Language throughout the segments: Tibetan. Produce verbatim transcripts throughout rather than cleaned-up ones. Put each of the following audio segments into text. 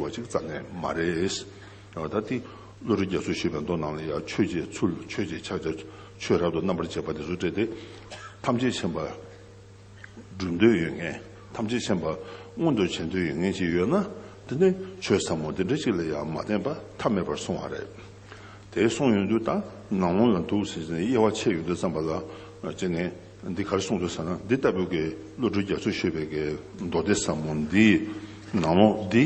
པ་ཅིག་རྩ་ནས་མ་རེད། ད་དེ་བློ་གྲོས་རྒྱ་མཚོས་ཞུས་པའི་མདོ་ནང་ལ་ཡང་ཆོས་ཀྱི་ཚུལ། ཆོས་ཀྱི་ཕྱག་རྒྱ། ཆོས་རབ་ཏུ་རྣམ་པར་འབྱེད་པ་དེ་ཚོ་སྤྲད་དེ། ཐམས་ཅད་མཁྱེན་པ་སྒྲུབ་འདོད་ཡོད་མཁན། ཐམས་ཅད་མཁྱེན་པ་མངོན་དུ་བྱེད་འདོད་ཡོད་མཁན་ཅིག་ཡོད་ན། དེ་ནི་ཆོས་ཟབ་མོ་འདི་འདྲ་ཅིག་ལ་ཡང་མ་བརྟེན་པ་ཐབས་མེད་པར་གསུངས་པ་རེད། དེ་གསུངས་ཡོང་དུས་ད་ནང་ལོགས་ལ་འདུག་ཟེར་ནས་དབྱེ་བ་ཕྱེ་ཡོང་དུས་ཙམ་པ་ལ། ཅི་ནས་འདི་ག་རེ་གསུངས་འདུག་ཟེར་ན། འདི་ལྟ་བུའི་གི་བློ་གྲོས་རྒྱ་མཚོས་ཞུས་པའི་གི་མདོ་སྡེ་ཟབ་མོ་འདིའི་ནང་ལོགས་འདི།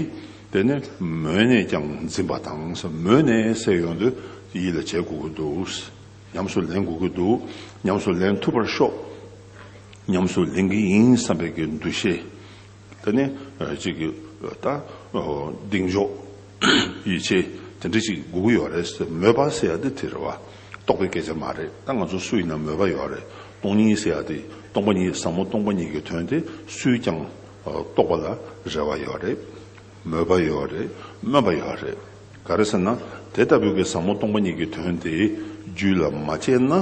དེ་ནི་མོས་ནས་ཀྱང་འཛིན་པ་དང་། མོས་ནས་ཟེར་ཡོང་དུས་ཡིད་ལ་བྱེད་དགོས་ཀྱི་འདུག། ཉམས་སུ་ལེན་དགོས་ཀྱི་འདུག། ཉམས་སུ་ལེན་ཐུབ་པར་ཤོག། ཉམས་སུ་ལེན་གྱི་ཡིན་བསམ་པའི་གི་འདུ་ཤེས། དེ་ནི་ཨ་ཅིག་གི་ད་ཨོ་གདེང་འཇོག། ཡིད་ཆེས་དེ་འདྲ་ཅིག་དགོས་ཀྱི་ཡོད་རེད། མོས་པ་ཟེར་ཡ་དེ་དེ་རེད་བ། རྟོགས་པའི་སྐད་ཆ་མ་རེད། ད་ང་ཚོ་སུ་ཡིན་ན་མོས་པ་ཡོད་རེད། སྟོང་ཉིད་ཟེར་ཡ་དེ། སྟོང་པ་ཉིད། ཟབ་མོ་སྟོང་པ་ཉིད་ཀྱི་དོན་དེ་སུས་ཀྱང་ཨ་རྟོགས་པ་ལ་རེ་བ་ཡོད་རེད། མོས་པ་ཡོད་རེད། སྨོན་པ་ཡོད་རེད། ག་རེ་ཟེར་ན། དེ་ལྟ་བུའི་གི་ཟབ་མོ་སྟོང་པ་ཉིད་ཀྱི་དོན་དེ་རྒྱུད་ལ་མ་སྐྱེས་ན།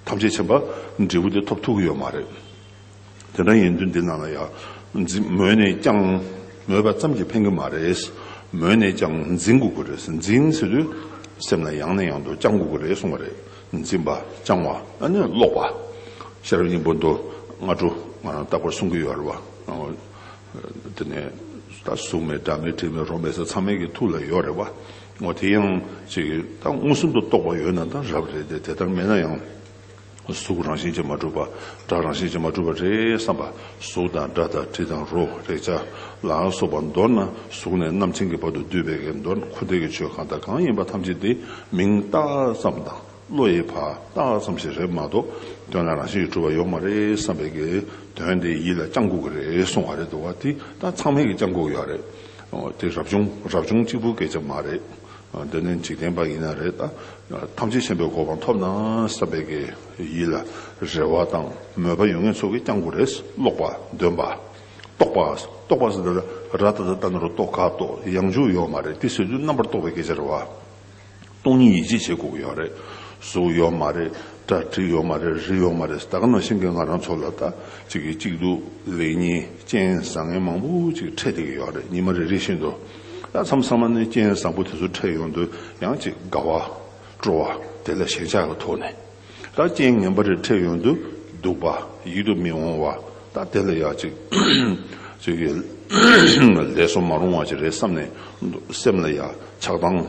ཐམས་ཅད་མཁྱེན་པ་འབྲས་བུ་དེ་ཐོབ་ཐུབ་ཀྱི་ཡོད་མ་རེད། དེ་འདྲ་ཡིན་དུས་འདི་ནང་ལ་ཡང་འཛིན། མོས་ནས་ཀྱང་། མོས་པ་ཙམ་གྱིས་ཕན་གྱི་མ་རེད། མོས་ནས་ཀྱང་འཛིན་དགོས་ཀྱི་རེད། འཛིན་ཟེར་དུས་སེམས་ལ་ཡང་ནས་ཡང་དུ་བཅང་དགོས་ཀྱི་རེད་གསུངས་པ་རེད། འཛིན་པ། བཅང་བ། ཨ་ནི་ཀློག་པ། ཤེས་རབ་སྙིང་པོ་མདོ་སྔ་དྲོ་ང་རང་རྟག་པར་གསུང་གི་ཡོད་རེད་བ། དེ་ནས་ད་གཟུགས་མེད་སྒྲ་མེད་དྲི་མེད་རོ་མེད་ཟེར་ཚང་མའི་གི་ཐུགས་ལ་ཡོད་རེད་བ། འོ་དེ་ཡང་ཅིག་ད་མངོན་སུམ་དུ་རྟོགས་པ་ཡོད་ན་ད་རབ་རེད་དེ། དེ་ལྟར་མེད་ན་ཡང་། གཟུགས་རང་བཞིན་གྱིས་མ་གྲུབ་པ། སྒྲ་རང་བཞིན་གྱིས་མ་གྲུབ་པ་རེད་བསམ་པ། གཟུགས་དང་སྒྲ་དང་དྲི་དང་རོ། རེག་བྱ་ལ་སོགས་པ་མདོར་ན་གཟུགས་ནས་རྣམ་མཁྱེན་གྱི་བར་དུ་བསྡུས་པའི་གི་མདོར་ན་འཁོར་འདས་ཀྱི་ཆོས་གང་དང་གང་ཡིན་པ་ཐམས་ཅད་དེ་མིང་བཏགས་ཙམ་དང་བློ་ཡིས་ཕར་བཏགས་ཙམ་ཞིག་རེད་མ་གཏོགས། དོན་ལ་རང་བཞིན་གྱིས་གྲུབ་པ་ཡོད་མ་རེད་བསམ་པའི་གི་དོན་དེ་ཡིད་ལ་བཅང་དགོས་ཀྱི་རེད་གསུངས་པ་རེད་འདུག་བ། དེ་ད་ཚང་མས་ཀྱིས་བཅང་དགོས་ཀྱི་ཡོད་རེད། འོ་དེ་རབ་བྱུང་རབ་བྱུང་གཅིག་པུའི་སྐད་ཆ་མ་རེད། འདི་ནི་འཇིག་རྟེན་པ་ཡིན་ན་རེད། ད་ཐམས་ཅད་མཁྱེན་པའི་གོ་འཕང་ཐོབ་ན་བསམ་པའི་གི་ཡིད་ལ་རེ་བ་དང་མོས་པ་ཡོད་མཁན་ཚོ་གིས་བཅང་དགོས་རེད། ཀློག་པ། འདོན་པ། རྟོག་པ། རྟོག་པ་ཟེར་དུས་ར་ཏ་ཏ་ཏ་ན་རོ་ཏོ་ག་རྟོག། ཡང་འཇུག་ཡོད་མ་རེད། དེ་ཟེར་དུས་རྣམ་པར་རྟོག་པའི་སྐད་ཆ་རེད་བ། སྟོང་ཉིད་ཡིད་ཆེས་བྱེད་དགོས་ཀྱི་ཡོད་རེད། གཟུགས་ཡོད་མ་རེད། སྒྲ་དྲི་ཡོད་མ་རེད། རེག་ཡོད་མ་རེད། ད་ག་ནང་བཞིན་གྱི་ང་རང་ཚོ་ལ་ད་ཅིག་གི་གཅིག་སྡུག་ལེགས་ཉེས་རྐྱེན་བཟང་ངན་མང་པོ་ཅིག་འཕྲད་བསྡད་ཀྱི་ཡོད་རེད། ཉི་མ་རེ་རེ་བཞིན་དུ། ད་མཚམས་མཚམས་མ་ནི་རྐྱེན་བཟང་པོ་དེ་ཚོ་འཕྲད་ཡོང་དུས་ཡང་ཅིག་དགའ་བ། སྤྲོ་བ། དེ་ལ་ཞེན་ཆགས་ཀྱི་ཐོག་ནས། ད་རྐྱེན་ངན་པ་རེ་འཕྲད་ཡོང་དུས་སྡུག་པ། ཡིད་དུ་མི་འོང་བ། ད་དེ་ལ་ཡང་ཅིག་ཅིག་གི་ལས་སུ་མ་རུང་བ་ཅིག་རེད་བསམ་ནས་སེམས་ལ་ཡང་ཆགས་སྡང་།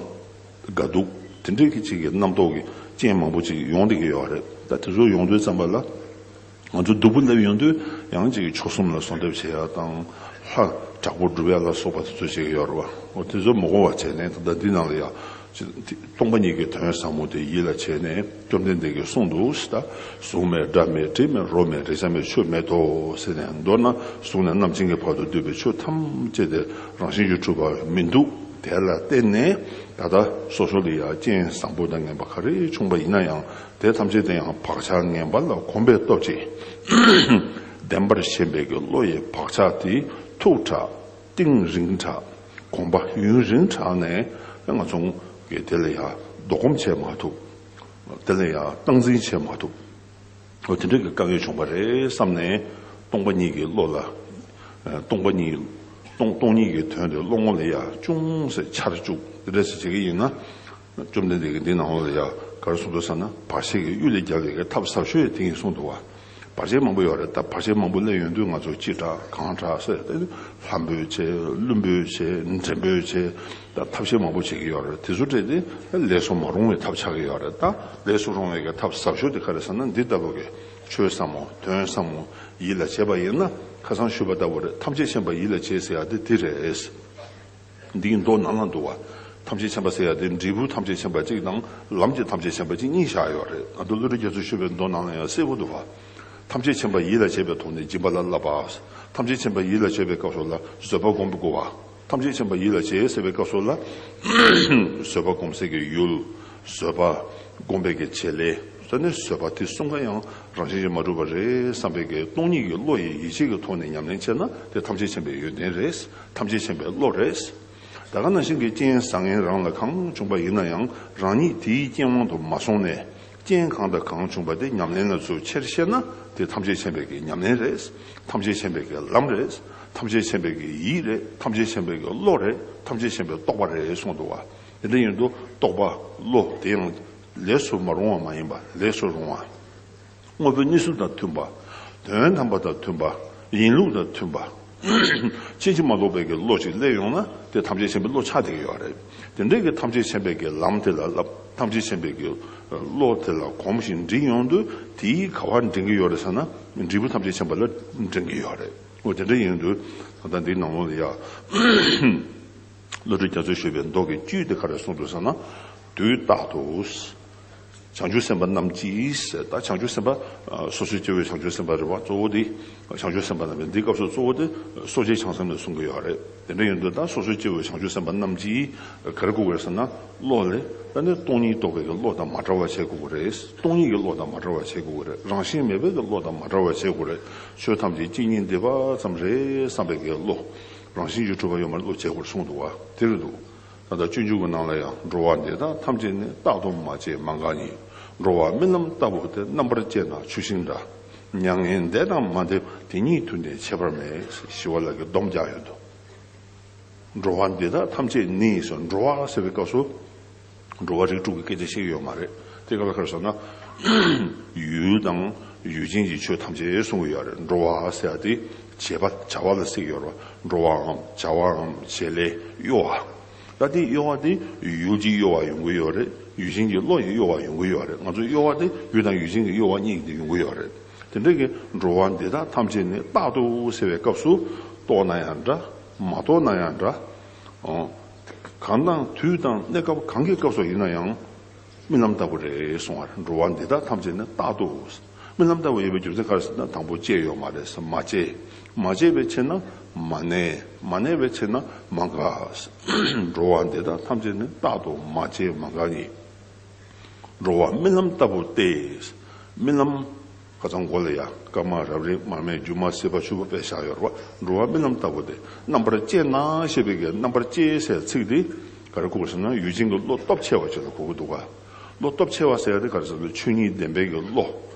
དགའ་སྡུག་དེ་འདྲའི་གི་ཅིག་གི་རྣམ་རྟོག་གི་རྐྱེན་མང་པོ་ཅིག་ཡོང་བསྡད་ཀྱི་ཡོད་རེད། ད་དེ་ཚོ་ཡོང་དུས་ཙམ་པ་ལ་ང་ཚོ་སྡུག་པོ་སླེབས་ཡོང་དུས་ཡང་ཅིག་གི་མཆོག་གསུམ་ལ་གསོལ་འདེབས་བྱེད་ཡ་དང་། ལྷ་དྲག་པོ་སྒྲུབ་ཡ་ལ་སོགས་པ་དེ་ཚོ་བྱེད་ཀྱི་ཡོད་རེད་བ། འོ་དེ་ཚོ་མ་དགོས་པ་བྱས་ནས་ད་ལྟ་འདི་ནང་ལ་ཡང་སྟོང་པ་ཉིད་ཀྱི་དོན་ཟབ་མོ་དེ་ཡིད་ལ་བྱས་ནས། བཅོམ་ལྡན་འདས་ཀྱིས་གསུངས་འདུག་ཟེར། ད་གཟུགས་མེད་སྒྲ་མེད་དྲི་མེད་རོ་མེད་རེག་བྱ་མེད་ཆོས་མེད་དོ་ཟེར་ནས། མདོར་ན་གཟུགས་ནས་རྣམ་མཁྱེན་གྱི་བར་དུ་བསྡུས་པའི་ཆོས་ཐམས་ཅད་དེ་རང་བཞིན་གྱིས་གྲུབ་པ་མི་འདུག། དེ་ལ་བརྟེན་ནས་ད་ལྟ་སོ་སོ་ལ་ཡང་རྐྱེན་བཟང་པོ་དང་ངན་པ་ག་རེ་བྱུང་པ་ཡིན་ན་ཡང་། དེ་ཐམས་ཅད་དེ་ཡང་བག་ཆགས་ངན་པ་ལ་གོམས་པའི་སྟོབས་ཀྱིས། བདེན་པར་ཞེན་པའི་གི་བློ་ཡི་བག་ཆགས་དེ་མཐུག་དྲགས། གཏིང་རིང་དྲགས། གོམས་པ་ཡུན་རིང་དྲགས་ནས་ང་ཚོ་གིས་དེ་ལ་ཡང་ལྡོག་གོམས་བྱེད་མ་ཐུབ། དེ་ལ་ཡང་སྟངས་འཛིན་བྱེད་མ་ཐུབ། འོ་དེ་འདྲ་གི་དཀའ་ངལ་བྱུང་བ་རེད་བསམ་ནས། སྟོང་པ་ཉིད་ཀྱི་བློ་ལ། ཨ་སྟོང་པ་ཉིད། སྟོང་སྟོང་ཉིད་ཀྱི་དོན་དེ་བློ་ངོ་ལ་ཡ་ཅུང་ཟད་འཆར་བཅུག་དེ་འདྲ་ཞིག་བྱེད་ཀྱི་ཡིན་ན། བཅོམ་ལྡན་འདས་ཀྱིས་འདི་ནང་ལ་ཡ་ག་རེ་གསུངས་འདུག་ཟེར་ན། བར་ཆད་ཀྱི་གཡུལ་ལས་རྒྱལ་བའི་གི་ཐབས་ཟབ་ཤོས་དེ་ཡིན་གསུངས་འདུག་བ། བར་ཆད་མང་པོ་ཡོད་རེད། ད་བར་ཆད་མང་པོ་སླེབས་ཡོང་དུས་ང་ཚོ་ཅི་དྲག་གང་དྲག་ཟེར་ཏེ། ལྷ་འབོད་བྱེད། ཀླུ་འབོད་བྱེད། འདྲེ་འབོད་བྱེད། ད་ཐབས་ཤེས་མང་པོ་བྱེད་ཀྱི་ཡོད་རེད། དེ་ཚོ་སྤྲད་དེ་ལས་སུ་མ་རུང་བའི་ཐབས་ཆགས་ཀྱི་ཡོད་རེད། ད་ལས་སུ་རུང་བའི་གི་ཐབས་ཟབ་ཤོས་དེ་ག་རེ་ཟེར་ན། འདི་ལྟ་བུ་གི་ཆོས་ཟབ་མོ་དོན་ཟབ་མོ་ཡིད་ལ་བྱེད་པ་ཡིན་ན། ཁ་སང་ཞུས་པ་ལྟ་བུ་རེད། ཐམས་ཅད་མཁྱེན་པ་ཡིད་ལ་བྱེད་ཟེར་ཡ་དེ་དེ་རེད། འདིའི་མདོ་ནང་ལ་འདུག་བ། ཐམས་ཅད་མཁྱེན་པ་ཟེར་ཡ་དེ་འབྲས་བུ་ཐམས་ཅད་མཁྱེན་པ་གཅིག་དང་ལམ་གྱི་ཐམས་ཅད་མཁྱེན་པ་གཅིག་གཉིས་བཞག་ཡོད་རེད། ང་ཚོ་བློ་གྲོས་རྒྱ་མཚོས་ཞུས་པའི་མདོ་ནང་ལ་ཡང་གསལ་པོ་འདུག་བ། ཐམས་ཅད་མཁྱེན་པ་ཡིད་ལ་བྱེད་པའི་ཐོག་ནས་སྦྱིན་པ་ལ་བསླབ་པ། ཐམས་ཅད་མཁྱེན་པ་ཡིད་ལ་བྱེད་པའི་སྐབས་སུ་ལ་བཟོད་པ་སྒོམ་དགོས་པ། ཐམས་ཅད་མཁྱེན་པ་ཡིད་ལ་བྱེད་ཟེར་བའི་སྐབས་སུ་ལ། བཟོད་པ་སྒོམ་སའི་གི་ཡུལ། བཟོད་པ་སྒོམ་པའི་གི་བྱེད་ལས། ད་ནི་བཟོད་པ་དེ་གསུམ་ཀ་ཡང་རང་བཞིན་གྱིས་མ་གྲུབ་པ་རེད་བསམ་པའི་གི་སྟོང་ཉིད་ཀྱི་བློ་ཡི་ཡིད་ཆེས་ཀྱི་ཐོག་ནས་ཉམས་ལེན་བྱས་ན། དེ་ཐམས་ཅད་མཁྱེན་པའི་ཡོན་ཏན་རེད། ཐམས་ཅད་མཁྱེན་པའི་བློ་རེད། ད་ག་ནང་བཞིན་གྱི་རྐྱེན་བཟང་ངན་རང་ལ་གང་བྱུང་བ་ཡིན་ན་ཡང་། རང་ཉིད་དེའི་རྐྱེན་དབང་དུ་མ་སོང་ནས། རྐྱེན་གང་དང་གང་བྱུང་བ་དེ་ཉམས་ལེན་ལ་ཚུར་ཁྱེར་ཤེས་ན། དེ་ཐམས་ཅད་མཁྱེན་པའི་གི་ཉམས་ལེན་རེད། ཐམས་ཅད་མཁྱེན་པའི་གི་ལམ་རེད། ཐམས་ཅད་མཁྱེན་པའི་གི་ཡིད་རེད། ཐམས་ཅད་མཁྱེན་པའི་གི་བློ་རེད། ཐམས་ཅད་མཁྱེན་པའི་རྟོགས་པ་རེད་གསུངས་འདུག་བ། དེ་འདྲ་ཡིན་དུས་རྟོགས་པ་བློ་དེ་ཡང་ལས་སུ་མ་རུང་བ་མ་ཡིན་པ་ལས་སུ་རུང་བ། དངོས་པོའི་གནས་ཚུལ་དང་མཐུན་པ། དོན་དམ་པ་དང་མཐུན་པ། ཡིན་ལུགས་དང་མཐུན་པ། ཕྱིན་ཅི་མ་ལོག་པའི་གི་བློ་ཅིག་སླེབས་ཡོང་ན་དེ་ཐམས་ཅད་མཁྱེན་པའི་བློ་ཆགས་བསྡད་ཀྱི་ཡོད་རེད། དེ་འདྲའི་གི་ཐམས་ཅད་མཁྱེན་པའི་གི་ལམ་དེ་ལ་བསླབ། ཐམས་ཅད་མཁྱེན་པའི་གི་བློ་དེ་ལ་གོམས་ཤིང་འདྲིས་ཡོང་དུས་དེས་ག་བར་འདྲེན་གྱི་ཡོད་རེད་ཟེར་ན། འབྲས་བུ་ཐམས་ཅད་མཁྱེན་པ་ལ་འདྲེན་གྱི་ཡོད་རེད། འོ་དེ་འདྲ་ཡིན་དུས་ད་ལྟ་འདིའི་ནང་ལོགས་ལ་ཡ། བློ་གྲོས་རྒྱ་མཚོས་ཞུས་པའི་མདོ་གི་བཅུད་དེ་ག་རེ་གསུངས་འདུག་ཟེར་ན། དུས་རྟག་ཏུ། བྱང་ཆུབ་སེམས་དཔའ་རྣམས་ཀྱིས་ཟེར། ད་བྱང་ཆུབ་སེམས་དཔའ་སོ་སོའི་སྐྱེ་བོའི་བྱང་ཆུབ་སེམས་དཔའ་རེད་བ། གཙོ་བོ་དེ་བྱང་ཆུབ་སེམས་དཔའ་རྣམས་ཀྱི་འདི་སྐབས་སུ་གཙོ་བོ་དེ་སོ་སྐྱེ་བྱང་སེམས་ལ་གསུང་གི་ཡོད་རེད། དེ་འདྲ་ཡིན་དུས་ད་སོ་སོའི་སྐྱེ་བོའི་བྱང་ཆུབ་སེམས་དཔའ་རྣམས་ཀྱིས་ག་རེ་དགོས་རེད་ཟེར་ན། བློ་ལས་ད་ནི་སྟོང་ཉིད་རྟོགས་པའི་གི་བློ་དང་མ་བྲལ་བ་བྱེད་དགོས་ཀྱི་རེད། སྟོང་ཉིད་ཀྱི་བློ་དང་མ་བྲལ་བ་བྱེད་དགོས་ཀྱི་རེད། རང་བཞིན་མེད་པའི་གི་བློ་དང་མ་བྲལ་བ་བྱེད་དགོས་རེད། ཆོས་ཐམས་ཅད་གཅིག་ཉིད་འདུས་པ་ཙམ་རེད་བསམ་པའི་གི་བློ། རང་བཞིན་གྱིས་གྲུབ་པ་ཡོད་མ་རེད། བློ་བྱེད་དགོས་གསུངས་འདུག་བ། དེ་རེད་འདུག་ད་ལྟ་སྤྱོད་འཇུག་གི་ནང་ལ་ཡང་འགྲོ་བ་འདི་དག་ཐམས་ཅད་ནི། རྟག་ཏུ་མ་སྐྱེས་མ་འགགས་ཉིད། འགྲོ་བ་རྨི་ལམ་ལྟ་བུ་སྟེ། རྣམ་པར་དཔྱད་ན་ཆུ་ཤིང་འདྲ། མྱ་ངན་འདས་དང་མ་འདས་དེ་ཉིད་དུ་ནི་ཁྱད་པར་མེད། ཞི་བ་ལྷ་གིས་སྡོམ་རྒྱག་ཡོད་དོ། འགྲོ་བ་འདི་དག་ཐམས་ཅད་ནི་ཟེར། འགྲོ་བ་ཟེར་བའི་སྐབས་སུ། འགྲོ་བ་རིགས་དྲུག་གི་སྐད་ཆ་བཤད་ཀྱི་ཡོད་མ་རེད། དེ་སྐབས་ལ་ག་རེ་ཟེར་ན། ཡུལ་དང་ཡུལ་ཅན་གྱི་ཆོས་ཐམས་ཅད་གསུང་གི་ཡོད་རེད། འགྲོ་བ་ཟེར་ཡ་དེ་བྱེད་པ་བྱ་བ་ལ་ཟེར་གྱི་ཡོད་རེད། འགྲོ་བའམ་བྱ་བའམ་བྱེད་ལས་གཡོ་བ། ད་དེ་གཡོ་བ་དེ་ཡུལ་གྱི་གཡོ་བ་ཡོང་གི་ཡོད་རེད། ཡུལ་ཅན་གྱི་བློ་ཡི་གཡོ་བ་ཡོང་གི་ཡོད་རེད། ང་ཚོ་གཡོ་བ་དེ་ཡུལ་དང་ཡུལ་ཅན་གྱི་གཡོ་བ་གཉིས་ཀྱིས་ཡོང་གི་ཡོད་རེད། དེ་འདྲ་གི་འགྲོ་བ་འདི་དག་ཐམས་ཅད་ནི། རྟག་ཏུ་ཟེར་བའི་སྐབས་སུ་རྟོགས་ན་ཡང་འདྲ། མ་རྟོགས་ན་ཡང་འདྲ། ཨོ། གང་དང་དུས་དང་གནས་སྐབས་གང་གི་སྐབས་སུ་ཡིན་ན་ཡང་རྨི་ལམ་ལྟ་བུ་རེད་གསུང་བ་རེད། འགྲོ་བ་འདི་དག་ཐམས་ཅད་ནི་རྟག་ཏུ། རྨི་ལམ་ལྟ་བུ་ཡིན་པའི་རྒྱུ་མཚན་ག་རེ་ཟེར་ན། དང་པོ་སྐྱེས་ཡོད་མ་རེད་ཟེར། མ་སྐྱེས། མ་སྐྱེས་པའི་ཕྱིར་ན་མ་གནས། མ་གནས་པའི་ཕྱིར་ན་མ་འགགས། འགྲོ་བ་འདི་དག་ཐམས་ཅད་ནི། རྟག་ཏུ་མ་སྐྱེས་མ་འགགས་ཉིད། འགྲོ་བ་རྨི་ལམ་ལྟ་བུ་སྟེ། རྨི་ལམ། ཁ་སང་གོ་ལ་ཡ། སྐར་མ་རབ་རིབ་མར་མེ་སྒྱུ་མ་སྲིད་པ་ཆུ་བོ་དཔེ་བཞག་ཡོད་རེད་བ། འགྲོ་བ་རྨི་ལམ་ལྟ་བུ་སྟེ། རྣམ་པར་དཔྱད་ན་ཞེས་པའི་གི་རྣམ་པར་དཔྱད་ཟེར་ཚིག་འདི་ག་རེ་གོ་དགོས་ཟེར་ན། ཡུལ་ཅན་གྱི་བློ་སྟོབས་ཆེ་བ་ཅིག་ལ་གོ་གི་འདུག་ག་བློ་སྟོབས་ཆེ་བ་ཟེར་ཡ་དེ་ག་རེ་ཟེར་ན། ཆོས་ཉིད་བདེན་པའི་གི་བློ།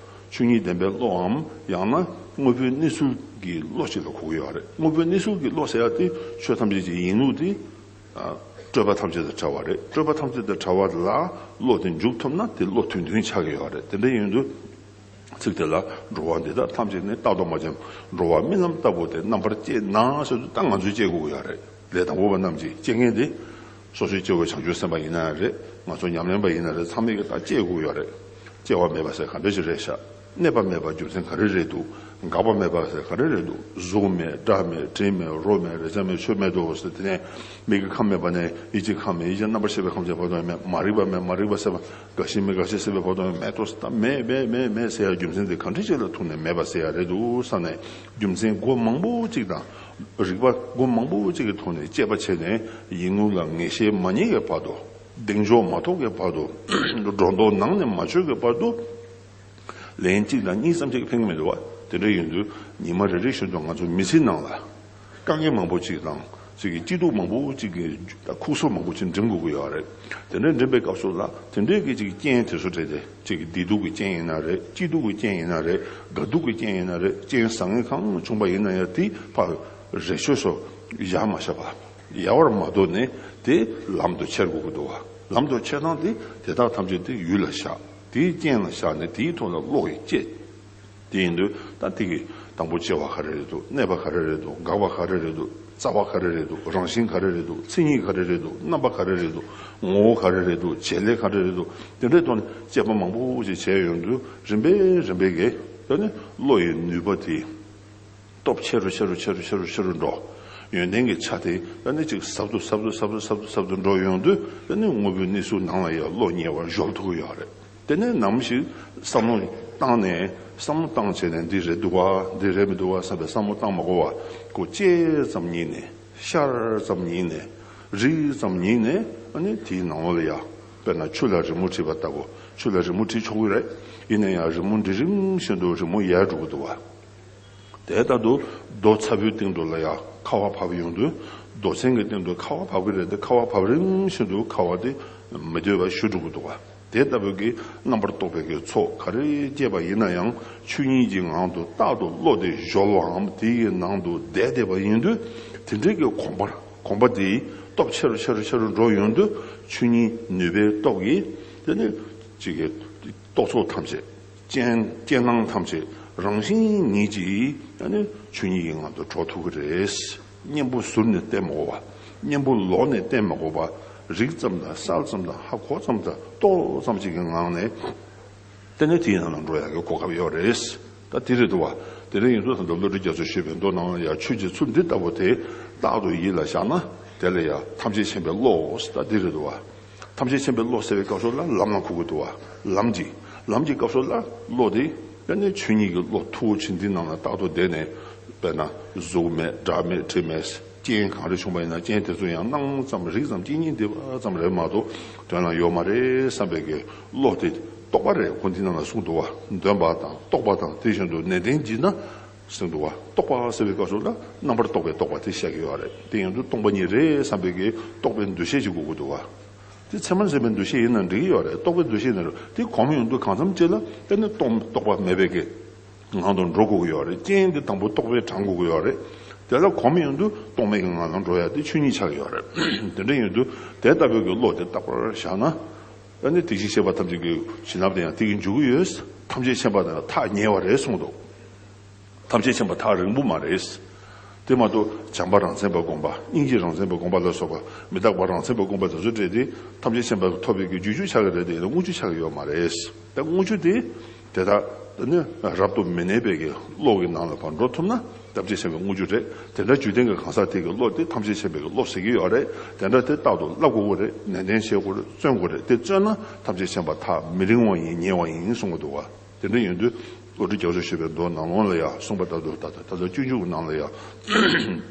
ཆོས་ཉིད་བདེན་པའི་བློའམ་ཡང་ན་དངོས་པོའི་གནས་ཚུལ་གྱི་བློ་ཅིག་ལ་གོ་གི་ཡོད་རེད། དངོས་པོའི་གནས་ཚུལ་གྱི་བློ་ཟེར་ཡ་དེ་ཆོས་ཐམས་ཅད་ཀྱི་ཡིན་ལུགས་དེ། ཨ། སྤྲོས་པ་ཐམས་ཅད་དང་བྲལ་བ་རེད། སྤྲོས་པ་ཐམས་ཅད་དང་བྲལ་བ་ལ་བློ་དེ་འཇུག་ཐུབ་ན་དེ་བློ་དོན་མཐུན་ཆགས་ཀྱི་ཡོད་རེད། དེ་འདྲ་ཡིན་དུས་ཚིག་དེ་ལ་འགྲོ་བ་འདི་དག་ཐམས་ཅད་ནི། རྟག་ཏུ་མ་སྐྱེས། འགྲོ་བ་རྨི་ལམ་ལྟ་བུ་སྟེ། རྣམ་པར་དཔྱད་ན་ཟེར་དུས་ད་ང་ཚོས་དཔྱད་དགོས་ཀྱི་ཡོད་རེད། ལས་དང་པོ་པ་རྣམས་ཀྱིས་དཔྱད་མཁན་དེ་སོ་སོའི་སྐྱེ་བོའི་བྱང་ཆུབ་སེམས་དཔའ་ཡིན་ན་རེད། ང་ཚོ་ཉམས་ལེན་པ་ཡིན་ན་རེད། ཚང་མས་ཀྱི་ད་དཔྱད་དགོས་ཀྱི་ཡོད་རེད། སྐྱེ་བ་མེད་པ་ཟེར་ག་འདྲ་ཞིག་རེད་ཤག་གནས་པ་མེད་པ་རྒྱུ་མཚན་ག་རེ་རེད་འདུག་འགག་པ་མེད་པ་ཟེར་ག་རེ་རེད་འདུག་གཟུགས་མེད། སྒྲ་མེད། དྲི་མེད། རོ་མེད། རེག་བྱ་མེད། ཆོས་མེད་དོ་ཟེར། དེ་ནས་མིག་གི་ཁམས་མེད་པ་ནས་ཡིད་ཀྱི་ཁམས་མེད། ཡིད་ཀྱི་རྣམ་པར་ཤེས་པའི་ཁམས་ཀྱི་བར་དུ་ཡང་མེད། མ་རིག་པ་མེད། མ་རིག་པ་ཟད་པ། རྒ་ཤི་མེད། རྒ་ཤི་ཟད་པའི་བར་དུ་ཡང་མེད་དོ་ཟེར། ད་མེད་མེད་མེད་མེད་ཟེར་ཡ་རྒྱུ་མཚན་དེ་ག་འདྲ་ཅིག་ལ་ཐུག་ནས་མེད་པ་ཟེར་ཡ་རེད་འདུག་བསམ་ནས། རྒྱུ་མཚན་སྒོ་མང་པོ་ཅིག་དང་རིགས་པ་སྒོ་མང་པོ་ཅིག་གི་ཐོག་ནས་དཔྱད་པ་བྱས་ནས་ཡིན་ལུགས་ལ་ངེས་ཤེས་མ་རྙེད་པའི་བར་དུ། གདེང་འཇོག་མ་ཐོབ་ཀྱི་བར་དུ། སྒྲོ་འདོགས་ནང་ནས་མ་ཆོད་ཀྱི་བར་དུ། ལན་གཅིག་དང་གཉིས་ཙམ་ཅིག་ཕན་གྱི་མི་འདུག་བ། དེ་འདྲ་ཡིན་དུས་ཉི་མ་རེ་རེ་བཞིན་དུ་ང་ཚོ་མི་ཚེའི་ནང་ལ་དཀའ་ངལ་མང་པོ་ཅིག་དང་ཅིག་གི་སྐྱིད་སྡུག་མང་པོ་ཅིག་གི་ཁུག་སོ་མང་པོ་ཅིག་འགྲིམ་དགོས་ཀྱི་ཡོད་རེད། དེ་འདྲ་འགྲིམ་པའི་སྐབས་སུ་ལ་དེ་འདྲའི་གི་ཅིག་རྐྱེན་དེ་ཚོ་འཕྲད་དེ། ཅིག་གི་བདེ་སྡུག་གི་རྐྱེན་ཡིན་ན་རེད། སྐྱིད་སྡུག་གི་རྐྱེན་ཡིན་ན་རེད། དགའ་སྡུག་གི་རྐྱེན་ཡིན་ན་རེད། རྐྱེན་བཟང་ངན་གང་བྱུང་པ་ཡིན་ན་ཡང་དེ་ཕར་རེ་ཆོས་སོ་ཡར་མ་བཞག་པ། ཡལ་བར་མ་དོར་ནས་དེ་ལམ་དུ་ཁྱེར་དགོས་ཀྱི་འདུག་བ། ལམ་དུ་ཁྱེར་སྟངས་དེ་དེ་དག་ཐམས་ཅད་དེ་ཡུལ་ལ་བཞག་དེའི་རྐྱེན་ལ་བཞག་ནས་དེའི་ཐོག་ལ་བློ་ཡིས་དཔྱད། དེ་ཡིན་དུས་ད་དེ་གི་དང་པོ་སྐྱེ་བ་ག་རེ་རེད་འདུག་གནས་པ་ག་རེ་རེད་འདུག་འགག་པ་ག་རེ་རེད་འདུག་རྩ་བ་ག་རེ་རེད་འདུག་རང་བཞིན་ག་རེ་རེད་འདུག་མཚན་ཉིད་ག་རེ་རེད་འདུག་རྣམ་པ་ག་རེ་རེད་འདུག་ངོ་བོ་ག་རེ་རེད་འདུག་བྱེད་ལས་ག་རེ་རེད་འདུག་དེ་འདྲའི་ཐོག་ནས་དཔྱད་པ་མང་པོ་ཞིག་བྱས་ཡོང་དུས་རིམ་པས་རིམ་པས་ཀྱིས་ད་ནི་བློ་ཡི་ནུས་པ་དེ། སྟོབས་ཆེ་རུ་ཆེ་རུ་ཆེ་རུ་ཆེ་རུ་ཆེ་རུ་འགྲོ། ཡོན་ཏན་གྱི་ཆ་དེ་ད་ནི་ཅིག་ཟབ་ཏུ་ཟབ་ཏུ་ཟབ་ཏུ་ཟབ་ཏུ་ཟབ་ཏུ་འགྲོ་ཡོང་དུས། ད་ནི་དངོས་པོའི་གནས་ཚུལ་ནང་ལ་ཡང་བློ་ཉེ་བར་གཞོལ་ཐུབ་ཀྱི་ཡོད་རེད། དེ་ནས་ནམ་ཞིག་བསམ་བློ་བཏང་ནས་བསམ་བློ་བཏང་བྱས་ནས་འདི་རེད་འདུག་བ། འདི་རེད་མི་འདུག་བ་བསམ་པའི་བསམ་བློ་བཏང་མ་དགོས་པ། ཁོ་ལྕེ་ཙམ་ཉིད་ནས། ཤར་ཙམ་ཉིད་ནས། རིག་ཙམ་ཉིད་ནས། ཨ་ནི་དེའི་ནང་ལོགས་ལ་ཡ། དཔེར་ན་ཆུ་ལ་རི་མོ་བྲིས་པ་ལྟ་བུ། ཆུ་ལ་རི་མོ་བྲིས་ཆོག་གི་རེད། ཡིན་ན་ཡང་རི་མོ་འབྲི་རིམ་བཞིན་དུ་རི་མོ་ཡལ་འགྲོ་གི་འདུག་བ། དེ་ལྟར་དུ་རྡོ་ཚ་པོའི་སྟེང་དུ་ལ་ཡ་ཁ་བ་བབས་ཡོང་དུས། རྡོ་ཚན་གྱི་སྟེང་དུ་ཁ་བ་བབས་ཀྱི་རེད་དེ། ཁ་བ་བབས་རིམ་བཞིན་དུ་ཁ་བ་དེ་མི་སྡོད་པར་ཞུ་འགྲོ་གི་འདུག་བ། དེ་ལྟ་བུའི་གི་རྣམ་པར་རྟོག་པའི་གི་ཚོགས་ག་རེ་སྐྱེས་པ་ཡིན་ན་ཡང་ཆོས་ཉིད་ཀྱི་ངང་དུ་རྟག་ཏུ་བློ་དེ་གཞོལ་བའམ་དེ་ཡི་ནང་དུ་བསྡད་བསྡད་པ་ཡིན་དུས། དེ་འདྲའི་གི་གོམས་པ་གོམས་པ་དེ་སྟོབས་ཆེ་རུ་ཆེ་རུ་ཆེ་རུ་འགྲོ་ཡོང་དུས། ཆོས་ཉིད་ནུས་པའི་སྟོབས་ཀྱིས་དེ་ནི་ཅིག་གི་རྟོག་ཚོགས་ཐམས་ཅད། རྐྱེན་རྐྱེན་སྣང་ཐམས་ཅད་རང་བཞིན་ཉིད་ཀྱིས་ཨ་ནི་ཆོས་ཉིད་ཀྱི་ངང་དུ་འགྲོ་ཐུབ་ཀྱི་རེད། གཉེན་པོ་ཟུར་ནས་བསྟེན་མ་དགོས་པ། གཉེན་པོ་ལོགས་ནས་བསྟེན་མ་དགོས་པ། རིག་ཙམ་དང་གསལ་ཙམ་དང་ཧ་གོ་ཙམ་དང་རྟོགས་ཙམ་ཅིག་གི་ངང་ནས་དེ་ནས་དེའི་ནང་ལ་འགྲོ་ཡག་གི་གོ་སྐབས་ཡོད་རེད། ད་དེ་རེད་འདུག་བ། དེ་རེད་ཡིན་དུས་ད་ལྟ་བློ་གྲོས་རྒྱ་མཚོས་ཞུས་པའི་མདོ་ནང་ལ་ཡང་ཆོས་ཀྱི་ཚུལ་འདི་ལྟ་བུ་དེ་རྟག་ཏུ་ཡིད་ལ་བཞག་ན་དེ་ལ་ཡང་ཐམས་ཅད་མཁྱེན་པའི་བློ། ད་དེ་རེད་འདུག་བ། ཐམས་ཅད་མཁྱེན་པའི་བློ་ཟེར་བའི་སྐབས་སུ་ལ་ལམ་ལ་གོ་གི་འདུག་བ། ལམ་གྱི་ལམ་གྱི་སྐབས་སུ་ལ་བློ་དེ་ཡང་ནི་ཆོས་ཉིད་ཀྱི་བློ་མཐུ་བོ་ཆེ་འདི་ནང་ལ་རྟག་ཏུ་བསྡད་ནས། དཔེར་ན་གཟུགས་མེད་སྒྲ་མེད་དྲི་མེད། རྐྱེན་གང་རེ་བྱུང་བ་ཡིན་ན་རྐྱེན་དེ་ཚོ་ཡང་སྣང་ཙམ་རིག་ཙམ་གཅིག་གཉིས་འདི་པ་ཙམ་རེད་མ་གཏོགས་དོན་ལ་ཡོད་མ་རེད་བསམ་པའི་གི་བློ་དེ་རྟོག་པ་རེད། ཁོ་འདི་ནང་ལ་གསུངས་འདུག་བ། འདོན་པ་དང་རྟོག་པ་དང་དེ་བཞིན་དུ་ནན་ཏན་བགྱིས་ན། གསུངས་འདུག་བ། རྟོག་པ་ཟེར་བའི་སྐབས་སུ་ལ་རྣམ་པར་རྟོག་པའི་རྟོག་པ་དེ་བཤད་ཀྱི་ཡོད་རེད། དེ་ཡིན་དུས་སྟོང་པ་ཉིད་རེད་བསམ་པའི་གི་རྟོག་པའི་འདུ་ཤེས་ཅིག་དགོས་ཀྱི་འདུག་བ། དེ་ཚད་མར་འཛིན་པའི་འདུ་ཤེས་ཡིན་ན་འགྲིག་གི་ཡོད་རེད། རྟོག་པའི་འདུ་ཤེས་ནི་རེད། དེ་གོམས་ཡོང་དུས་གང་འཚམ་ཅིག་ལ་དེ་ནི་སྟོང་རྟོག་པ་མེད་པའི་གི་ངང་དུ་འགྲོ་དགོས་ཀྱི་ཡོད་རེད། རྐྱེན་དེ་དང་པོ་རྟོག་པས་དྲངས་དགོས་ཀྱི་ཡོད་རེད། དེ་ལ་གོམས་ཡོང་དུས་རྟོག་མེད་ཀྱི་ངང་ལ་འགྲོ་ཡ་དེ་ཆོས་ཉིད་ཆགས་ཀྱི་ཡོད་རེད། དེ་འདྲ་ཡིན་དུས་དེ་ལྟ་བུའི་གི་བློ་དེ་རྟག་པར་བཞག་ན། ཨ་ནི་དེ་བཞིན་གཤེགས་པ་ཐམས་ཅད་ཀྱི་བྱིན་རླབས་དེ་ཡང་དེ་གིས་འཇུག་གི་ཡོད། ཐམས་ཅད་མཁྱེན་པ་དང་ཐག་ཉེ་བ་རེད་གསུངས་འདུག་ཐམས་ཅད་མཁྱེན་པ་ཐག་རིང་པོ་མ་རེད། དེ་མ་གཏོགས་བྱམས་པ་རང་མཚན་པ་སྒོམ་པ། སྙིང་རྗེ་རང་མཚན་པ་སྒོམ་པ་ལ་སོགས་པ། མི་རྟག་པ་རང་མཚན་པ་སྒོམ་པ་དེ་ཚོ་སྤྲད་དེ་ཐམས་ཅད་མཁྱེན་པ་ཐོབ་པའི་གི་རྒྱུ་རྒྱུ་ཆགས་ཀྱི་རེད་དེ། ཡིན་ན་དངོས་རྒྱུ་ཆགས་ཀྱི་ཡོད་མ་རེད། ད་དངོས་རྒྱུ་དེ་དེ་དག་ནི་རབ་ཏུ་མི་གནས་པའི་གི་བློ་གི་ནང་ལ་ཕར་འགྲོ་ཐུབ་ན་ཐམས་ཅད་མཁྱེན་པའི་དངོས་རྒྱུ་རེད། དེ་འདྲ་རྒྱུད་ལྡན་གྱི་གང་ཟག་དེ་གི་བློ་དེ་ཐམས་ཅད་མཁྱེན་པའི་གི་བློ་ཟེར་གྱི་ཡོད་རེད། དེ་འདྲ་དེ་རྟག་ཏུ་བསླབ་དགོས་ཀྱི་རེད། ནན་ཏན་བྱེད་དགོས་རེད། བརྩོན་དགོས་རེད། དེ་བརྩོན་ན་ཐམས་ཅད་མཁྱེན་པ་ཐག་མི་རིང་བ་ཡིན། ཉེ་བ་ཡིན་གསུང་གི་འདུག་བ། དེ་འདྲ་ཡིན་དུས་བློ་གྲོས་རྒྱ་མཚོས་ཞུས་པའི་མདོ་ནང་ལོགས་ལ་ཡང་གསུངས་པ་ལྟར་དུ། ད་ལྟ་ད་ལྟ་སྤྱོད་འཇུག་ནང་ལ་ཡང་།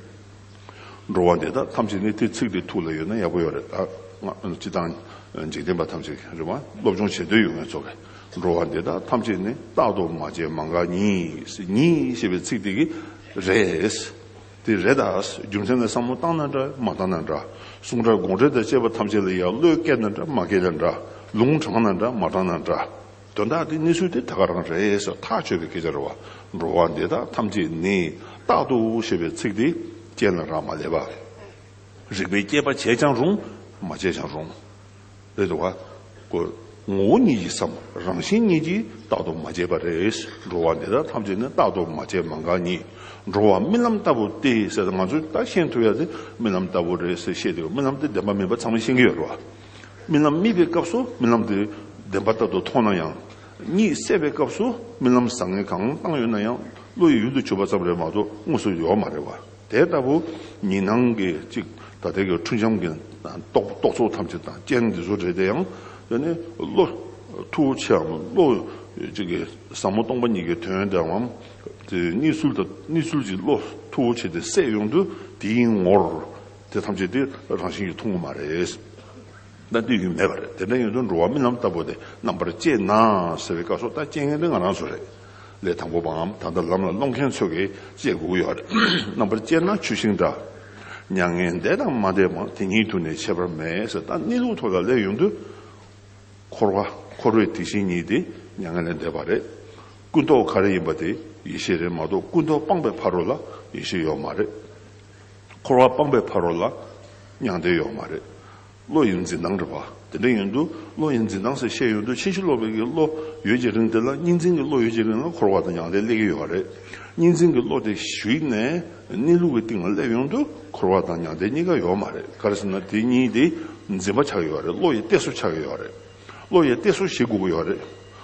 འགྲོ་བ་འདི་དག་ཐམས་ཅད་ནི། དེ་ཚིག་དེ་ཐུགས་ལ་ཡོད་ན་ཡག་པོ་ཡོད་རེད། ད་ང་སྤྱིར་བཏང་འཇིག་རྟེན་པ་ཐམས་ཅད་རེད་བ། སློབ་སྦྱོང་བྱེད་འདོད་ཡོད་མཁན་ཚོ་གིས། འགྲོ་བ་འདི་དག་ཐམས་ཅད་ནི། རྟག་ཏུ་མ་བྱས་མ་འགགས་ཉིད། ཉིད་ཞེས་པའི་ཚིག་དེ་གིས་རེད། དེ་རེད་ད། རྒྱུ་མཚན་ལ་བསམ་བློ་བཏང་ན་འདྲ་མ་བཏང་ན་འདྲ། གསུང་སྒྲ་དགོངས་འགྲེལ་དང་བཅས་པ་ཐམས་ཅད་ལ་ཡང་བློས་བཀལ་ན་འདྲ་མ་བཀལ་ན་འདྲ། ལུང་དྲངས་ན་འདྲ་མ་དྲངས་ན་འདྲ། དོན་དག་དེ་གནས་ཚུལ་དེ་ད་ག་རང་རེད་ཟེར་ཐག་ཆོད་པའི་སྐད་ཆ་རེད་བ། འགྲོ་བ་འདི་དག་ཐམས་ཅད་ནི། རྟག་ཏུ་ཞེས་པའི་ཚིག་དེ་རྐྱེན་ལ་རག་མ་ལས་པ། རིགས་པས་དཔྱད་པ་བྱས་ཀྱང་རུང་། མ་བྱས་ཀྱང་རུང་། རེད་འདུག་ག་ཀོ། ངོ་བོ་ཉིད་ཀྱིས་སམ། རང་བཞིན་ཉིད་ཀྱིས་རྟག་ཏུ་མ་བྱས་པ་རེད། འགྲོ་བ་འདི་དག་ཐམས་ཅད་ནི། རྟག་ཏུ་མ་བྱས་མ་འགགས་ཉིད། འགྲོ་བ་རྨི་ལམ་ལྟ་བུ་སྟེ་ཟེར། ང་ཚོས་ད་ཤེས་ཐུབ་ཡ་དེ་རྨི་ལམ་ལྟ་བུ་རེད་ཟེར་བཤད་དེ། རྨི་ལམ་དེ་བདེན་པ་མིན་པ་ཚང་མས་ཤེས་ཀྱི་ཡོད་རེད་བ། རྨི་ལམ་རྨིས་པའི་སྐབས་སུ་རྨི་ལམ་དེ་བདེན་པ་ལྟར་དུ་མཐོང་ན་ཡང་། གཉིད་སད་པའི་སྐབས་སུ་རྨི་ལམ་བཟང་ངན་གང་བཏང་ཡོད་ན་ཡང་བློ་ཡི་ཡུལ་དུ་གྱུར་པ་ཙམ་རེད་མ་གཏོགས་དངོས་སུ་ཡོད་མ་རེད་བ། དེ་ལྟ་བུ་ཉི་སྣང་གི་གཅིག་ད་ལྟའི་གི་འཁྲུལ་འབྱམས་ཀྱི་རྟོག་རྟོག་ཚོགས་ཐམས་ཅད་དང་རྐྱེན་འདི་ཚོ་རེད་དེ། ཡང་དེ་ནི་བློ་མཐུ་བོ་ཆེའམ་བློ་གཅིག་གི་ཟབ་མོ་སྟོང་པ་ཉིད་ཀྱི་དོན་དེའམ། དེ་གནས་ཚུལ་དང་གནས་ཚུལ་གྱི་བློ་མཐུ་བོ་ཆེ་དེ་སད་ཡོང་དུས་དེའི་ངོར་དེ་ཐམས་ཅད་དེ་རང་བཞིན་གྱིས་མཐོང་གི་མ་རེད། ད་འདི་ཡུལ་མེད་པ་རེད། དེ་འདྲ་ཡིན་དུས་འགྲོ་བ་རྨི་ལམ་ལྟ་བུ་དེ་རྣམ་པར་དཔྱད་ན་ཟེར་བའི་སྐབས་སུ། ད་དཔྱད་མཁན་དེ་ང་རང་ཚོ་རེད། ལས་དང་པོ་པའམ་ད་ལྟ་ལམ་ལ་སློང་མཁན་ཚོ་གིས་དཔྱད་དགོས་ཀྱི་ཡོད་རེད། རྣམ་པར་དཔྱད་ན་ཆུ་ཤིང་འདྲ། མྱ་ངན་འདས་དང་མ་འདས་མ། དེ་ཉིད་དུ་ནི་ཁྱད་པར་མེད་ཟེར། ད་གནས་ལུགས་ཐོག་ལ་སླེབས་ཡོང་དུས། འཁོར་བ་འཁོར་བའི་དེ་བཞིན་ཉིད་དེ་མྱ་ངན་ལས་འདས་པ་རེད། ཀུན་རྟོག་ག་རེ་ཡིན་པ་དེ་ཡེ་ཤེས་རེད་མ་གཏོགས། ཀུན་རྟོག་སྤངས་པའི་ཕ་རོལ་ལ་ཡེ་ཤེས་ཡོད་མ་རེད། འཁོར་བ་སྤངས་པའི་ཕ་རོལ་ལ་མྱང་འདས་ཡོད་མ་རེད། བློ་ཡི་འཛིན་སྟངས་རེད་བ། དེ་འདྲ་ཡིན་དུས་བློ་ཡི་འཛིན་སྟངས་ཟེར་བཤད་ཡོང་དུས། ཕྱིན་ཅི་ལོག་པའི་གི་བློ་ཡོད་ཀྱི་རིང་དེ་ལ། གཉིས་འཛིན་གྱི་བློ་ཡོད་ཀྱི་རིང་ལ་འཁོར་བ་དང་མྱང་འདས་སླེབས་ཀྱི་ཡོད་རེད། གཉིས་འཛིན་གྱི་བློ་དེ་ཞིག་ནས་གནས་ལུགས་ཀྱི་སྟེང་ལ་སླེབས་ཡོང་དུས་འཁོར་བ་དང་མྱང་འདས་གཉིས་ཀ་ཡོད་མ་རེད། ག་རེ་ཟེར་ན་དེ་གཉིས་དེ་འཛིན་པ་ཆགས་ཀྱི་ཡོད་རེད། བློ་ཡི་གཏད་སོ་ཆགས་ཀྱི་ཡོད་རེད། བློ་ཡི་གཏད་སོ་ཞིག་དགོས་ཀྱི་ཡོད་རེད།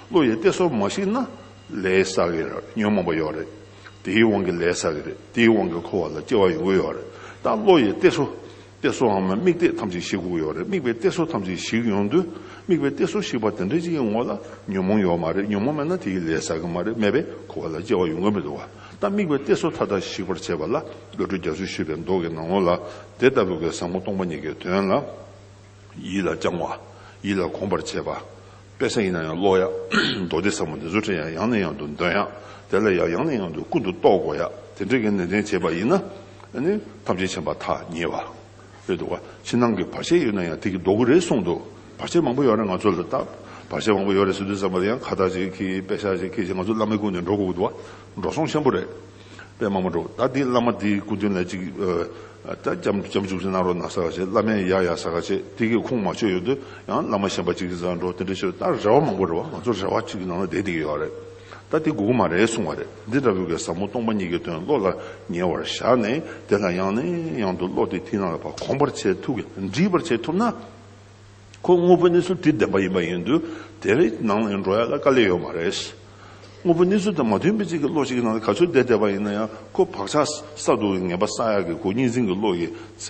བློ་ཡི་གཏད་སོ་མ་ཞིག་ན་ལས་བསགས་ཀྱི་རེད། ཉོན་མོངས་པ་ཡོད་རེད། དེའི་དབང་གིས་ལས་བསགས་ཀྱི་རེད། དེའི་དབང་གིས་འཁོར་བ་ལ་སྐྱེ་བ་ཡོང་གི་ཡོད་རེད། ད་བློ་ཡི་གཏད་སོ། གཏད་སོའམ་དམིགས་གཏད་ཐམས་ཅད་ཞིག་དགོས་ཀྱི་ཡོད་རེད། དམིགས་པའི་གཏད་སོ་ཐམས་ཅད་ཞིག་ཡོང་དུས། དམིགས་པའི་གཏད་སོ་ཞིག་པ་དེ་འདྲ་ཅིག་གི་ངོ་ལ་ཉོན་མོངས་ཡོད་མ་རེད། ཉོན་མོངས་མེད་ན་དེ་ཡི་ལས་བསགས་ཀྱི་མ་རེད། མེད་པས་འཁོར་བ་ལ་སྐྱེ་བ་ཡོང་གི་མི་འདུག་བ། ད་དམིགས་པའི་གཏད་སོ་མཐའ་དག་ཞིག་པར་བྱེད་པ་ལ་བློ་གྲོས་རྒྱ་མཚོས་ཞུས་པའི་མདོ་གི་ནང་ལོགས་ལ། དེ་ལྟ་བུ་གི་ཟབ་མོ་སྟོང་པ་ཉིད་ཀྱི་དོན་ལ། ཡིད་ལ་བཅང་བ། ཡིད་ལ་གོམས་པར་བྱེད་པ། དཔེ་ཆ་ཡིན་ན་ཡང་ཀློག་ཡ། མདོ་སྡེ་ཟབ་མོ་འདི་ཚོ་དྲན་ཡ། ཡང་ནས་ཡང་དུ་འདོན་ཡ། དེ་ལ་ཡང་ཡང་ནས་ཡང་དུ་ཀུན་ཏུ་རྟོག་དགོས་ཡ། དེ་འདྲའི་གི་ནན་ཏན་བྱས་པ་ཡིན་ན། ཨ་ནི་ཐམས་ཅད་མཁྱེན་པ་ཐག་ཉེ་བ་རེད་འདུག་བ། ཕྱི་ནང་གི་བར་ཆད་ཡོད་ན་ཡང་དེ་གིས་ཟློག་གི་རེད་གསུངས་འདུག། བར་ཆད་མང་པོ་ཡོད་རེད་ང་ཚོ་ལ། ད་བར་ཆད་མང་པོ་ཡོད་རེད་ཟེར་དུས་ཙམ་པ་ཡང་ཁ་བཏགས་ཅིག་གིས་དཔེ་ཤག་ཅིག་གིས་ང་ཚོ་བླ་མའི་སྐུ་ནས་འགྲོ་དགོས་ཀྱི་འདུག་བ། འགྲོ་སོང་ཆེན་པོ་རེད། དཔེ་མང་པོ་འགྲོ། ད་འདི་བླ་མ་འདིའི་སྐུ་མདུན་ལ་ཅིག་ཨ། ད་སྐྱབས་སྐྱབས་འཇུག་ཅིག་གནང་རོགས་གནང་ཟེར་ག་བྱས། བླ་མས་ཡ་ཡ་ཟེར་ག་བྱས། དེ་གིས་ཁུངས་མ་ཆོད་ཡོང་དུས་ཡང་བླ་མ་གཞན་པ་ཅིག་གི་རྩར་འགྲོ། དེ་འདྲ་བྱས། ད་རེ་བ་མང་པོ་རེད་བ། ང་ཚོ་རེ་བ་གཅིག་གི་ནང་ལ་བསྡད་བསྡད་ཀྱི་ཡོད་རེད། ད་དེ་དགོས་ཀྱི་མ་རེད་གསུང་བ་རེད། འདི་འདྲ་བོའི་གི་ཟབ་མོ་སྟོང་པ་ཉིད་ཀྱི་དོན་བློ་ལ་ངེས་པར་བཞག་ནས། དེ་ལ་ཡང་ནས་ཡང་དུ་བློ་དེ་དེའི་ནང་ལ་ཕར་གོམས་པར་བྱེད་ཐུབ་ཀྱི། འདྲིས་པར་བྱེད་ཐུབ་ན། ཁོ་དངོས་པོའི་གནས་ཚུལ་དེ་བདེན་པ་ཡིན་པ་ཡིན་དུས། དེ་རེ་ནང་ལ་འགྲོ་ཡ་ལ་དཀའ་ལས་ཡོད་མ་རེད། དངོས་པོའི་གནས་ཚུལ་དང་མ་མཐུན་པའི་ཅིག་གི་བློ་ཞིག་གི་ནང་ལ་ག་ཚོད་བསྡད་བསྡད་པ་ཡིན་ན་ཡང་། ཁོ་བག་ཆགས་གསར་དུ་ངན་པ་བསགས་ཡག་གི་ཁོ་གཉིས་འཛིན་གྱི་བློ་ཡི་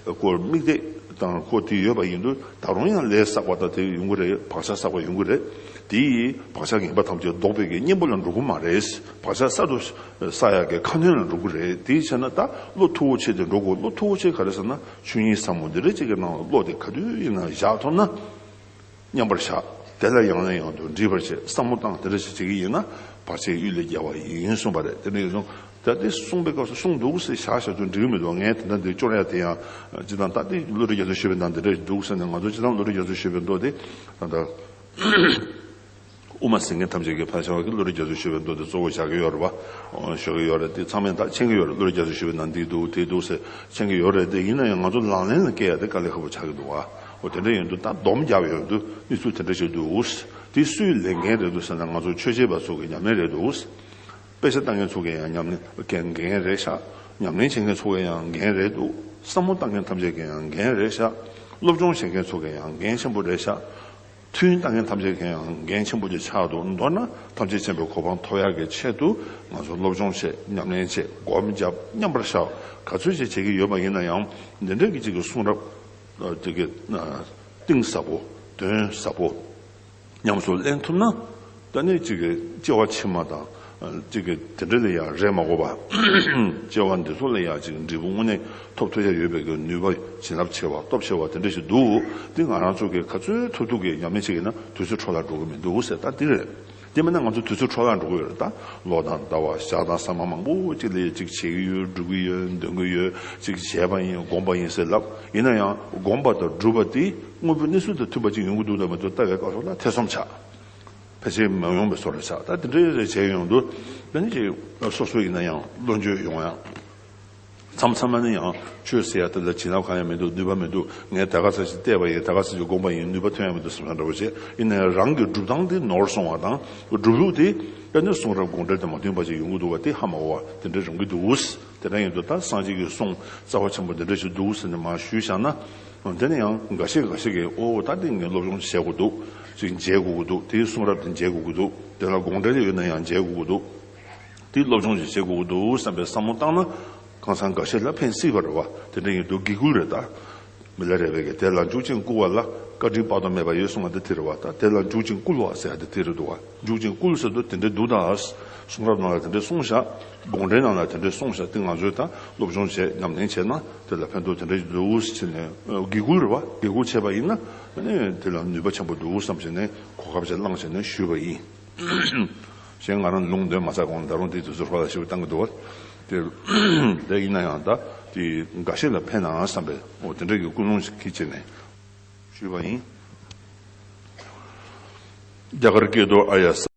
ཁོ་དམིགས་གཏད་དང་ཁོ་དེ་ཡོད་པ་ཡིན་དུས། ད་རུང་ཡང་ལས་བསགས་པ་དང་དེ་ཡོང་གི་རེད། བག་ཆགས་བསགས་པ་ཡོང་གི་རེད། དེ་ཡིས་བག་ཆགས་ངན་པ་ཐམས་ཅད་ལྡོག་པའི་གི་གཉེན་པོ་ལ་འགྲོ་གི་མ་རེད། བག་ཆགས་གསར་དུ་བསགས་ཡག་གི་ཁ་སྣོན་ལ་འགྲོ་གི་རེད། དེའི་ཕྱིར་ན་ད་བློ་མཐུ་བོ་ཆེ་དེ་འགྲོ་དགོས། བློ་མཐུ་བོ་ཆེ་ག་རེ་ཟེར་ན། ཆོས་ཉིད་ཟབ་མོ་འདི་འདྲ་ཅིག་གི་ནང་ལ་བློ་དེ་ག་དུས་ཡིན་ན་བཞག་ཐུབ་ན། མཉམ་པར་བཞག་དེ་ལ་ཡང་ནས་ཡང་དུ་འདྲིས་པར་བྱེད། བསམ་བློ་བཏང་། དེ་འདྲ་ཞིག་བྱེད་ཀྱི་ཡིན་ན་བར་ཆད་གཡུལ་ལས་རྒྱལ་བ་ཡིན་གསུངས་པ་རེད། དེ་འདྲ་ཡིན་སོང་། ད་དེ་གསུངས་པའི་སྐབས་སུ་གསུངས་འདུག་ཟེར་བཞག་བཞག་ཚུལ་འགྲིག་གི་མི་འདུག་ངས་དེ་འདྲ་འདི་སྐྱོར་ཡ་དེ་ཡང་། སྤྱིར་བཏང་ད་དེ་བློ་གྲོས་རྒྱ་མཚོས་ཞུས་པའི་ནང་དེ་འདྲ་འདུག་ཟེར་ནས། ང་ཚོ་སྤྱིར་བཏང་བློ་གྲོས་རྒྱ་མཚོས་ཞུས་པའི་མདོ་དེ་ད་ལྟ། དབུ་མ་ཟེར་མཁན་ཐམས་ཅད་ཀྱིས་ཕལ་ཆེ་བ་གིས་བློ་གྲོས་རྒྱ་མཚོས་ཞུས་པའི་མདོ་དེ་གཙོ་བོ་བཞག་གི་ཡོད་རེད་པ། ཞུ་གི་ཡོད་རེད། དེ་ཚང་མས་ད་མཁྱེན་གྱི་ཡོད་རེད། བློ་གྲོས་རྒྱ་མཚོས་ཞུས་པའི་ནང་འདི་འདུག་དེ་འདུག་ཟེར་མཁྱེན་གྱི་ཡོད་རེད། དེ་ཡིན་ན་ཡང་ང་ཚོ་ལག་ལེན་ལ་བཀལ་ཡ་དེ་དཀའ་ལས་ཁག་པོ་ཆགས་ཀྱི་འདུག་བ། འོ་དེ་འདྲ་ཡིན་དུས་ད་སྡོམ་རྒྱབ་ཡོང་དུས་གནས་ཚུལ་དེ་འདྲ་ཞིག་འདུག་དེ་སུའི་ལས་འགན་རེད་འདུག་ཟེར་ན། ང་ཚོ་ཆོས་བྱེད་པ་ཚོ་གི་ཉམས་ལེན་རེད་འདུག་དཔེ་ཆ་ལྟ་མཁན་ཚོ་གི་ཡང་ཉམས་ལེན་འགན་འགན་རེད་ཤག་ཉམས་ལེན་བྱེད་མཁན་ཚོ་གི་ཡང་འགན་རེད་འདུག་བསམ་བློ་བཏང་མཁན་ཐམས་ཅད་ཀྱི་ཡང་འགན་རེད་ཤག་སློབ་སྦྱོང་བྱེད་མཁན་ཚོ་གི་ཡང་འགན་ཆེན་པོ་རེད་ཤག་ཐུན་བཏང་མཁན་ཐམས་ཅད་ཀྱི་ཡང་འགན་ཆེན་པོ་ཅིག་ཆགས་འདུག་མདོར་ན་ཐམས་ཅད་མཁྱེན་པའི་གོ་འཕང་ཐོབ་ཡག་གི་ཆེད་དུ་ང་ཚོ་སློབ་སྦྱོང་བྱེད། ཉམས་ལེན་བྱེད། སྒོམ་རྒྱབ། མཉམ་པར་བཞག་ག་ཚོད་ཅིག་བྱེད་ཀྱི་ཡོད་པ་ཡིན་ན་ཡང་། འདི་འདྲ་གི་ཅིག་གི་གསུང་རབ་དེ་གི་གཏིང་ཟབ་པོ། དོན་ཟབ་པོ། ཉམས་སུ་ལེན་ཐུབ་ན། ད་ནི་ཅིག་གི་སྐྱེ་བ་ཕྱི་མ་དང་། ཅིག་གི་དེ་འདྲ་ལ་ཡང་རེ་མ་དགོས་པ། སྐྱེ་བ་འདི་ཚོ་ལ་ཡང་ཅིག་འབྲས་བུ་དངོས་གནས་ཐོབ་ཐུབ་ཡ་ཡོད་པའི་གི་ནུས་པ། བྱིན་རླབས་ཆེ་བ། སྟོབས་ཆེ་བ་དེ་འདྲ་ཞིག་འདུག་དེ་ང་རང་ཚོ་གི་ག་ཚོད་ཐུབ་ཐུབ་ཀྱི་ཉམས་ལེན་བྱེད་ཀྱི་ན་དུས་ཚོད་འཕྲོ་བརླག་འགྲོ་གི་མི་འདུག་ཟེར། ད་དེ་རེད། དེ་མིན་ན་ང་ཚོ་དུས་ཚོད་འཕྲོ་བརླག་འགྲོ་གི་ཡོད་རེད། ད་ལོ་དང་ཟླ་བ་ཞག་དང་ཟ་མ་མང་པོ་ཅིག་ལ་ཅིག་བྱེད་ཀྱི་ཡོད། སྒྲུབ་ཀྱི་ཡོད། འདོན་གྱི་ཡོད། ཅིག་བྱས་པ་ཡིན། བསྒོམས་པ་ཡིན་ཟེར་ལབ། ཡིན་ན་ཡང་བསྒོམས་པ་དང་སྒྲུབ་པ་དེ་དངོས་པོའི་གནས་ཚུལ་དང་མཐུན་པ་ཅིག་ཡོང་གི་འདུག་དང་མི་འདུག་ལྟ་བའི་སྐབས་སུ་ལ་ཐེ་ཚོམ་ཆགས། ཕལ་ཆེར་མ་ཡོང་བའི་བཟོ་འདྲ་ཆགས། ད་དེ་འདྲའི་རེ་བྱས་ཡོང་དུས། ད་ནི་ཅིག་སོ་སོ་ཡིན་ན་ཡང་བློ་འགྱོད་ཡོང་ཡ། མཚམས་མཚམས་ལ་ནི་ཡང་ཆོས་ཟེར་ཡ་དེ་ལ་བྱིན་རླབས་གང་ཡང་མི་འདུག་ནུས་པ་མི་འདུག་ངས་ད་ག་ཚོད་ཅིག་བལྟས་པ་ཡིན། ད་ག་ཚོད་ཅིག་བསྒོམས་པ་ཡིན། ནུས་པ་ཐོན་ཡ་མི་འདུག་བསམ་ས་འདྲ་བོ་བྱས། ཡིན་ན་ཡང་རང་གི་སྒྲུབ་སྟངས་དེ་ནོར་སོང་བ་དང་། སྒྲུབ་ལུགས་དེ་ད་ནི་གསུང་རབ་དགོངས་འགྲེལ་དང་མ་མཐུན་པ་ཅིག་ཡོང་གི་འདུག་བ། དེ་ཧ་མ་གོ་བ་དེ་འདྲ་ཡོང་གི་འདུག་དེ་འདྲ་ཡིན་དུས་ད་སངས་རྒྱས་ཀྱི་གསུང་རྩ་བ་ཆེན་པོ་འདི་འདྲ་ཞིག་འདུག་ཟེར་ནས་མར་ཞུས་བཞག་ན། དེ་ནས་ཡང་འགའ་ཤས་འགའ་ཤས་ཀྱིས་ཨོ་ད་འདི་ངས་སློབ་སྦྱོང་བྱེད་དགོས་འདུག་ཅིག་མཇལ་དགོས་ཀྱི་འདུག་དེའི་གསུང་རབ་དེ་མཇལ་དགོས་ཀྱི་འདུག་དེ་ལ་དགོངས་འགྲེལ་ཡོད་ན་ཡང་མཇལ་དགོས་ཀྱི་འདུག་དེའི་སློབ་སྦྱོང་ཞིག་བྱེད་དགོས་ཀྱི་འདུག་བསམ་པའི་བསམ་བློ་བཏང་ན། གང་ཟག་འགའ་ཤས་ལ་ཕན་སྲིད་པ་རེད་བ། དེ་འདྲ་ཡིན་དུས་དགེ་བསྐུལ་རེད་ད། མི་ལ་རས་པས་ཀྱི་དེ་ལ་འཇུག་ཅིང་བསྐུལ་བ་ལ། བཀའ་དྲིན་དཔག་ཏུ་མེད་པ་ཡོད་གསུངས་པ་འདི་དེ་རེད་བ། ད་དེ་ལ་འཇུག་ཅིང་བསྐུལ་བ་ཟེར་ཡ་འདི་དེ་རེད་འདུག་བ། འཇུག་ཅིང་བསྐུལ་ཟེར་དུས་དེ་འདྲའི་འདུག་ད། གསུང་རབ་ནང་ལ་དེ་འདྲའི་གསུངས་བཞག་དགོངས་འགྲེལ་ནང་ལ་དེ་འདྲའི་གསུངས་བཞག་དེ་ང་ཚོས་ད་སློབ་སྦྱོང་བྱས། ཉམས་ལེན་བྱས་ན་དེ་ལ་ཕན་ཐོགས་དེ་འདྲ་ཞིག་འདུག་ཟེར་ནས། དགེ་བསྐུལ་རེད་བ། དགེ་བསྐུལ་བྱས་པ་ཡིན་ན་ནི་དེ་ལ་ནུས་པ་ཆེན་པོ་འདུག་བསམ་བྱས་ནས་གོ་སྐབས་ཅིག་བླངས་བྱས་ནས་ཞུས་པ་ཡིན། གཞན་ང་རང་ལུང་འདོན་མ་ཚར་གོང་ལ་ད་རུང་དེའི་དུས་ཚོད་ཧྲོ་ལ་ཞིག་བཏང་གི་འདུག་བ། དེ་དེ་ཡིན་ན་ཡང་ད་དེ་འགའ་ཤས་ལ་ཕན་ན་བསམ་པའི་འོ་དེ་འདྲ་གི་ཀུན་སློང་ཞིག་གིས་བྱས་ནས་ཞུས་པ་ཡིན། རྒྱ་གར་སྐད་དུ། ཨ་ཡ་ས།